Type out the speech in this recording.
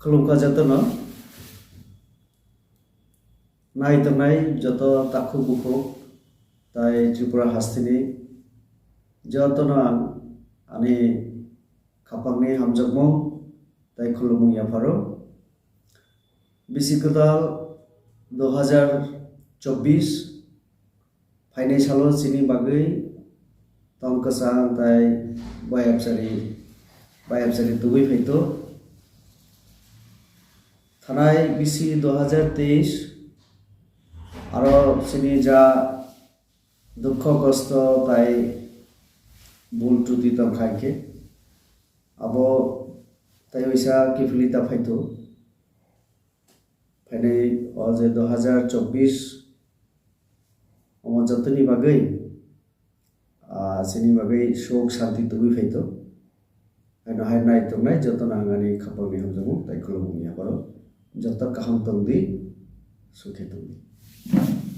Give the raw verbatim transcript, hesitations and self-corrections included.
Khulumkha jotono, nai tongnai joto takhuk bukhuk tai Tripura hasteni jotono ang ani khapangni hamjakmung tai khulumung yapharo. Bisi kwtal dui hazar chobbish phainai salo chini bagwi tong kwchang tai bayapchari, bayapchari tubui phaito. Thanai bisi dui hazar teis aro chini ja dukho kosto tai bul truti tongkha hinkhe abo tai waisa kiphilwi ta phaito. Phainai o je dui hazar chobbish omo jotoni bagwi, ah, chini bagwi suk shanti tubui phaito. Haino hai nai tongnai jotono ang ani khapangni hamjakmung tai khulumung yapharo. Joto kaham tongdi, sukhe tongdi.